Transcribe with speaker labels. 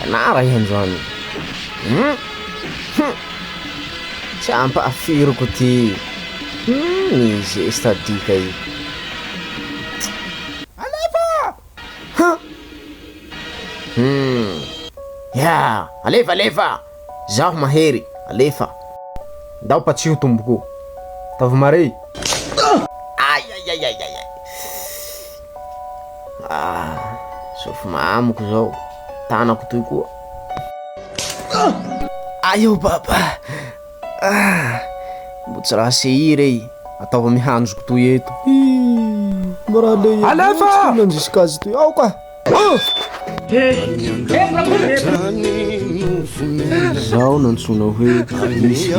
Speaker 1: Fianara iha androany. Hum! Hum! Tsy ampahafiriko ty. Hum! Ny geste adika io. Alefa! Hum! Hum! Ya! Alefa alefa! Zaho mahery, alefa. Ndao patsiho tomboko. Ataovy mare. Ay ay ay ay ay. Ah, sauf mamiko zao, tanako toy koa. Aio baba. Ah, mbo tsy raha CI rey, ataovy mihandroko toy eto. Ih, mbo raha le
Speaker 2: Alefa!
Speaker 1: nanjisika azy toy, aoka. Zaho nantsoina hoe misy